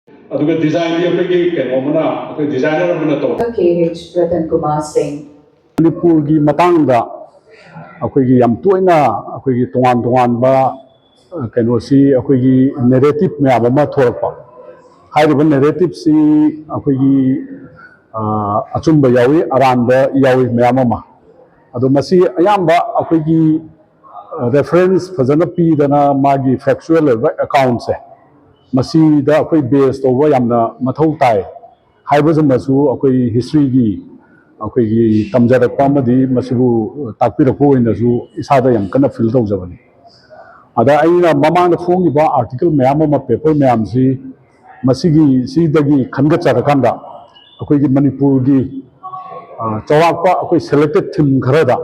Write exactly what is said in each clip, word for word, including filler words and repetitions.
ꯑꯗꯨꯒ ꯗꯤꯖꯥꯏꯟꯗꯤ ꯑꯩꯈꯣꯏꯒꯤ ꯀꯩꯅꯣ ꯑꯃꯅ, ꯑꯩꯈꯣꯏ ꯗꯤꯖꯥꯏꯅꯔ ꯑꯃꯅ ꯇꯧꯕ꯫ K H Ratan Kumar Singh. ꯃꯅꯤꯄꯨꯔꯒꯤ ꯃꯇꯥꯡꯗ ꯑꯩꯈꯣꯏꯒꯤ ꯌꯥꯝ ꯇꯣꯏꯅ ꯑꯩꯈꯣꯏꯒꯤ ꯇꯣꯉꯥꯟ ꯇꯣꯉꯥꯟꯕ ꯀꯩꯅꯣꯁꯤ ꯑꯩꯈꯣꯏꯒꯤ ꯅꯦꯔꯦꯇꯤꯞ ꯃꯌꯥꯝ ꯑꯃ ꯊꯣꯛꯂꯛꯄ꯫ ꯍꯥꯏꯔꯤꯕ ꯅꯦꯔꯦꯇꯤꯞꯁꯤ ꯑꯩꯈꯣꯏꯒꯤ ꯑꯆꯨꯝꯕ ꯌꯥꯎꯏ, ꯑꯔꯥꯟꯕ ꯌꯥꯎꯏ ꯃꯌꯥꯝ ꯑꯃ꯫ ꯑꯗꯣ ꯃꯁꯤ ꯑꯌꯥꯝꯕ ꯑꯩꯈꯣꯏꯒꯤ ꯔꯦꯐꯔꯦꯟꯁ ꯐꯖꯅ ꯄꯤꯗꯅ ꯃꯥꯒꯤ ꯐꯦꯛꯆꯨꯋꯦꯜ ꯑꯣꯏꯕ ꯑꯦꯀꯥꯎꯟꯁꯦ ꯃꯁꯤꯗ ꯑꯩꯈꯣꯏ ꯕꯦꯁ ꯇꯧꯕ ꯌꯥꯝꯅ ꯃꯊꯧ ꯇꯥꯏ ꯍꯥꯏꯕꯁꯤꯃꯁꯨ ꯑꯩꯈꯣꯏ ꯍꯤꯁꯇ꯭ꯔꯤꯒꯤ ꯑꯩꯈꯣꯏꯒꯤ ꯇꯝꯖꯔꯛꯄ ꯑꯃꯗꯤ ꯃꯁꯤꯕꯨ ꯇꯥꯛꯄꯤꯔꯛꯄ ꯑꯣꯏꯅꯁꯨ ꯏꯁꯥꯗ ꯌꯥꯝ ꯀꯟꯅ ꯐꯤꯜ ꯇꯧꯖꯕꯅꯤ꯫ ꯑꯗ ꯑꯩꯅ ꯃꯃꯥꯡꯗ ꯐꯣꯡꯈꯤꯕ ꯑꯥꯔꯇꯤꯀꯜ ꯃꯌꯥꯝ ꯑꯃ, ꯄꯦꯄꯔ ꯃꯌꯥꯝꯁꯤ ꯃꯁꯤꯒꯤ ꯁꯤꯗꯒꯤ ꯈꯟꯒꯠꯆꯔꯀꯥꯟꯗ ꯑꯩꯈꯣꯏꯒꯤ ꯃꯅꯤꯄꯨꯔꯒꯤ ꯆꯥꯎꯔꯥꯛꯄ ꯑꯩꯈꯣꯏ ꯁꯦꯂꯦꯛꯇꯦꯠ ꯊꯤꯝ ꯈꯔꯗ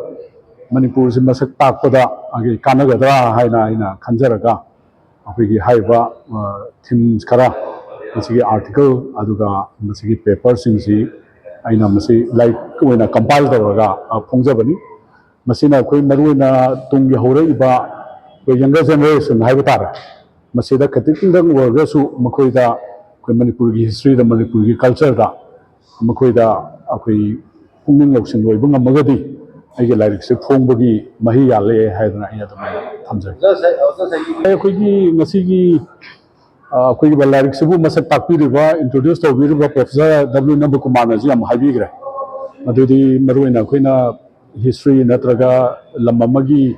ꯃꯅꯤꯄꯨꯔꯁꯤ ꯃꯁꯛ ꯇꯥꯛꯄꯗ ꯑꯩꯈꯣꯏ ꯀꯥꯟꯅꯒꯗ꯭ꯔꯥ ꯍꯥꯏꯅ ꯑꯩꯅ ꯈꯟꯖꯔꯒ ꯑꯩꯈꯣꯏꯒꯤ ꯍꯥꯏꯔꯤꯕ ꯊꯤꯝꯁ ꯈꯔ ꯃꯁꯤꯒꯤ ꯑꯥꯔꯇꯤꯀꯜ ꯑꯗꯨꯒ ꯃꯁꯤꯒꯤ ꯄꯦꯄꯔꯁꯤꯡꯁꯤ ꯑꯩꯅ ꯃꯁꯤ ꯂꯥꯏꯔꯤꯛ ꯑꯣꯏꯅ ꯀꯝꯄꯥꯏꯜ ꯇꯧꯔꯒ ꯐꯣꯡꯖꯕꯅꯤ꯫ ꯃꯁꯤꯅ ꯑꯩꯈꯣꯏ ꯃꯔꯨꯑꯣꯏꯅ ꯇꯨꯡꯒꯤ ꯍꯧꯔꯛꯏꯕ ꯑꯩꯈꯣꯏ ꯌꯪꯒꯔ ꯖꯦꯅꯦꯔꯦꯁꯟ ꯍꯥꯏꯕ ꯇꯥꯔꯦ, ꯃꯁꯤꯗ ꯈꯖꯤꯛꯇꯪ ꯑꯣꯏꯔꯒꯁꯨ ꯃꯈꯣꯏꯗ ꯑꯩꯈꯣꯏ ꯃꯅꯤꯄꯨꯔꯒꯤ ꯍꯤꯁꯇ꯭ꯔꯤꯗ, ꯃꯅꯤꯄꯨꯔꯒꯤ ꯀꯜꯆꯔꯗ ꯃꯈꯣꯏꯗ ꯑꯩꯈꯣꯏ ꯄꯨꯛꯅꯤꯡ ꯂꯧꯁꯤꯡ ꯑꯣꯏꯕ ꯉꯝꯃꯒꯗꯤ ꯑꯩꯒꯤ ꯂꯥꯏꯔꯤꯛꯁꯦ ꯐꯣꯡꯕꯒꯤ ꯃꯍꯩ ꯌꯥꯜꯂꯦ ꯍꯥꯏꯗꯅ ꯑꯩ ꯑꯗꯨꯃꯥꯏꯅ ꯊꯝꯖꯒꯦ꯫ ꯑꯩꯈꯣꯏꯒꯤ ꯉꯁꯤꯒꯤ ꯑꯩꯈꯣꯏꯒꯤ ꯂꯥꯏꯔꯤꯛꯁꯤꯕꯨ ꯃꯁꯛ ꯇꯥꯛꯄꯤꯔꯤꯕ, ꯏꯟꯇ꯭ꯔꯣꯗ꯭ꯌꯨꯁ ꯇꯧꯕꯤꯔꯤꯕ ꯄ꯭ꯔꯣꯐꯦꯁꯔ ꯗꯕ꯭ꯂꯤꯎ ꯅꯟꯗꯀꯨꯃꯥꯔꯅꯁꯨ ꯌꯥꯝ ꯍꯥꯏꯕꯤꯈ꯭ꯔꯦ꯫ ꯃꯗꯨꯗꯤ ꯃꯔꯨꯑꯣꯏꯅ ꯑꯩꯈꯣꯏꯅ ꯍꯤꯁꯇ꯭ꯔꯤ ꯅꯠꯇ꯭ꯔꯒ ꯂꯝ ꯑꯃꯒꯤ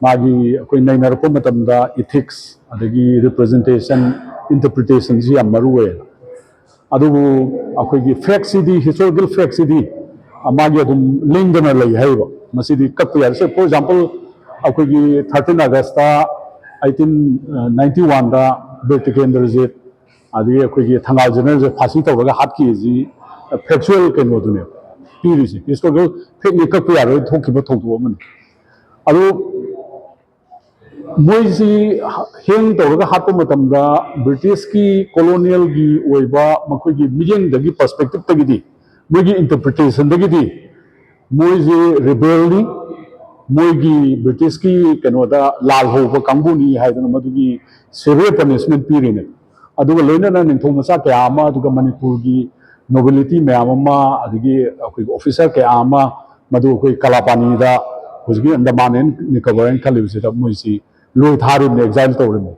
ꯃꯥꯒꯤ ꯑꯩꯈꯣꯏ ꯅꯩꯅꯔꯛꯄ ꯃꯇꯝꯗ ꯏꯊꯤꯛꯁ ꯑꯗꯒꯤ ꯔꯤꯄ꯭ꯔꯖꯦꯟꯇꯦꯁꯟ, ꯏꯟꯇꯔꯄ꯭ꯔꯤꯇꯦꯁꯟꯁꯤ ꯌꯥꯝ ꯃꯔꯨ ꯑꯣꯏꯌꯦ꯫ ꯑꯗꯨꯕꯨ ꯑꯩꯈꯣꯏꯒꯤ ꯐꯦꯛꯁꯤꯗꯤ, ꯍꯤꯁꯇꯣꯔꯤꯀꯦꯜ ꯐꯦꯛꯁꯤꯗꯤ ꯃꯥꯒꯤ ꯑꯗꯨꯝ ꯂꯦꯡꯗꯅ ꯂꯩ ꯍꯥꯏꯔꯤꯕ, ꯃꯁꯤꯗꯤ ꯀꯛꯄ ꯌꯥꯔꯦ꯫ ꯁꯦ, ꯐꯣꯔ ꯑꯦꯛꯖꯥꯝꯄꯜ, ꯑꯩꯈꯣꯏꯒꯤ ꯊꯥꯔꯇꯤꯟ ꯑꯥꯒꯁꯇ ꯑꯩꯠꯇꯤꯟ ꯅꯥꯏꯟꯇꯤ ꯋꯥꯟꯗ ꯕꯤꯔ ꯇꯤꯀꯦꯟꯗ꯭ꯔꯖꯤꯠ ꯑꯗꯒꯤ ꯑꯩꯈꯣꯏꯒꯤ ꯊꯪꯒꯥꯜ ꯖꯦꯅꯔꯦꯜꯁꯦ ꯐꯥꯁꯤ ꯇꯧꯔꯒ ꯍꯥꯠꯈꯤꯁꯤ ꯐꯦꯛꯆꯨꯋꯦꯜ ꯀꯩꯅꯣꯗꯨꯅꯦ ꯄꯤꯔꯤꯁꯦ, ꯍꯤꯁꯇꯣꯔꯤꯀꯦꯜ ꯐꯦꯛꯅꯦ, ꯀꯛꯄ ꯌꯥꯔꯣꯏ, ꯊꯣꯛꯈꯤꯕ ꯊꯧꯗꯣꯛ ꯑꯃꯅꯤ꯫ ꯑꯗꯨ ꯃꯣꯏꯁꯤ ꯍꯦꯡ ꯇꯧꯔꯒ ꯍꯥꯠꯄ ꯃꯇꯝꯗ ꯕ꯭ꯔꯤꯇꯤꯁꯀꯤ ꯀꯣꯂꯣꯅꯤꯌꯦꯜꯒꯤ ꯑꯣꯏꯕ ꯃꯈꯣꯏꯒꯤ ꯃꯤꯠꯌꯦꯡꯗꯒꯤ, ꯄꯔꯁꯄꯦꯛꯇꯤꯞꯇꯒꯤꯗꯤ, ꯃꯣꯏꯒꯤ ꯏꯟꯇꯔꯄ꯭ꯔꯤꯇꯦꯁꯟꯗꯒꯤꯗꯤ ꯃꯣꯏꯁꯤ ꯔꯤꯕꯦꯜꯅꯤ, ꯃꯣꯏꯒꯤ ꯕ꯭ꯔꯤꯇꯤꯁꯀꯤ ꯀꯩꯅꯣꯗ ꯂꯥꯜꯍꯧꯕ ꯀꯥꯡꯕꯨꯅꯤ ꯍꯥꯏꯗꯅ ꯃꯗꯨꯒꯤ ꯁꯦꯚꯤꯌꯔ ꯄꯅꯤꯁꯃꯦꯟ ꯄꯤꯔꯤꯅꯦ꯫ ꯑꯗꯨꯒ ꯂꯣꯏꯅꯅ ꯅꯤꯡꯊꯧ ꯃꯆꯥ ꯀꯌꯥ ꯑꯃ, ꯑꯗꯨꯒ ꯃꯅꯤꯄꯨꯔꯒꯤ ꯅꯣꯕꯤꯂꯤꯇꯤ ꯃꯌꯥꯝ ꯑꯃ, ꯑꯗꯒꯤ ꯑꯩꯈꯣꯏꯒꯤ ꯑꯣꯐꯤꯁꯥꯔ ꯀꯌꯥ ꯑꯃ, ꯃꯗꯨ ꯑꯩꯈꯣꯏ ꯀꯂꯥꯄꯥꯅꯤꯗ, ꯍꯧꯖꯤꯛꯀꯤ ꯑꯟꯗꯃꯥꯟ ꯑꯦꯟ ꯅꯤꯀꯣꯕꯔ ꯍꯥꯏꯅ ꯈꯜꯂꯤꯕꯁꯤꯗ ꯃꯣꯏꯁꯤ ꯂꯣꯏ ꯊꯥꯔꯤꯕꯅꯤ, ꯑꯦꯛꯖꯥꯏꯜ ꯇꯧꯔꯤꯕꯅꯤ꯫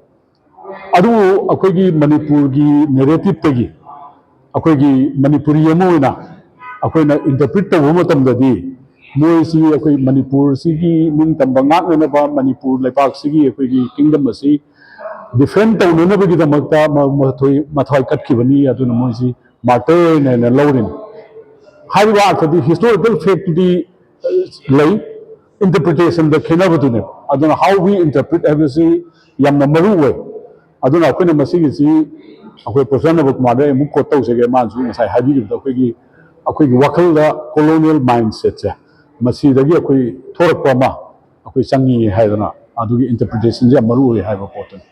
ꯑꯗꯨꯕꯨ ꯑꯩꯈꯣꯏꯒꯤ ꯃꯅꯤꯄꯨꯔꯒꯤ ꯅꯦꯔꯦꯇꯤꯞꯇꯒꯤ ꯑꯩꯈꯣꯏꯒꯤ ꯃꯅꯤꯄꯨꯔꯤ ꯑꯃ ꯑꯣꯏꯅ ꯑꯩꯈꯣꯏꯅ ꯏꯟꯇꯔꯄ꯭ꯔꯤꯠ ꯇꯧꯕ ꯃꯇꯝꯗꯗꯤ, ꯃꯣꯏꯁꯤ ꯑꯩꯈꯣꯏ ꯃꯅꯤꯄꯨꯔꯁꯤꯒꯤ ꯅꯤꯡꯇꯝꯕ ꯉꯥꯛꯅꯅꯕ, ꯃꯅꯤꯄꯨꯔ ꯂꯩꯄꯥꯛꯁꯤꯒꯤ ꯑꯩꯈꯣꯏꯒꯤ ꯀꯤꯡꯗꯝ ꯑꯁꯤ ꯗꯤꯐꯦꯟ ꯇꯧꯅꯅꯕꯒꯤꯗꯃꯛꯇ ꯃ-, ꯃꯊꯣꯏ-, ꯃꯊ꯭ꯋꯥꯏ ꯀꯠꯈꯤꯕꯅꯤ, ꯑꯗꯨꯅ ꯃꯣꯏꯁꯤ ꯃꯥꯔꯇꯔ ꯑꯣꯏꯅ ꯍꯥꯏꯅ ꯂꯧꯔꯤꯅꯤ꯫ ꯍꯥꯏꯔꯤꯕ ꯑꯥꯔꯊꯗꯤ ꯍꯤꯁꯇꯣꯔꯤꯀꯦꯜ ꯐꯦꯛꯇꯨꯗꯤ ꯂꯩ, ꯏꯟꯇꯔꯄ꯭ꯔꯤꯇꯦꯁꯟꯗ ꯈꯦꯠꯅꯕꯗꯨꯅꯦꯕ꯫ ꯑꯗꯨꯅ how we interpret ꯍꯥꯏꯕꯁꯤ ꯌꯥꯝꯅ ꯃꯔꯨ ꯑꯣꯏ꯫ ꯑꯗꯨꯅ ꯑꯩꯈꯣꯏꯅ ꯃꯁꯤꯒꯤꯁꯤ ꯑꯩꯈꯣꯏ ꯄ꯭ꯔꯣꯐꯦꯁꯔ ꯅꯕꯀꯨꯃꯥꯔꯗ ꯑꯩ ꯑꯃꯨꯛ ꯀꯣꯠ ꯇꯧꯖꯒꯦ, ꯃꯥꯅꯁꯨ ꯉꯁꯥꯏ ꯍꯥꯏꯕꯤꯈꯤꯕꯗꯣ, ꯑꯩꯈꯣꯏꯒꯤ, ꯑꯩꯈꯣꯏꯒꯤ ꯋꯥꯈꯜꯗ ꯀꯣꯂꯣꯅꯤꯌꯦꯜ ꯃꯥꯏꯟꯁꯦꯠꯁꯦ ꯃꯁꯤꯗꯒꯤ ꯑꯩꯈꯣꯏ ꯊꯣꯔꯛꯄ ꯑꯃ ꯑꯩꯈꯣꯏ ꯆꯪꯉꯤ ꯍꯥꯏꯗꯅ, ꯑꯗꯨꯒꯤ ꯏꯟꯇꯔꯄ꯭ꯔꯤꯇꯦꯁꯟꯁꯦ ꯌꯥꯝ ꯃꯔꯨ ꯑꯣꯏ ꯍꯥꯏꯕ ꯄꯣꯠꯇꯨꯅꯤ꯫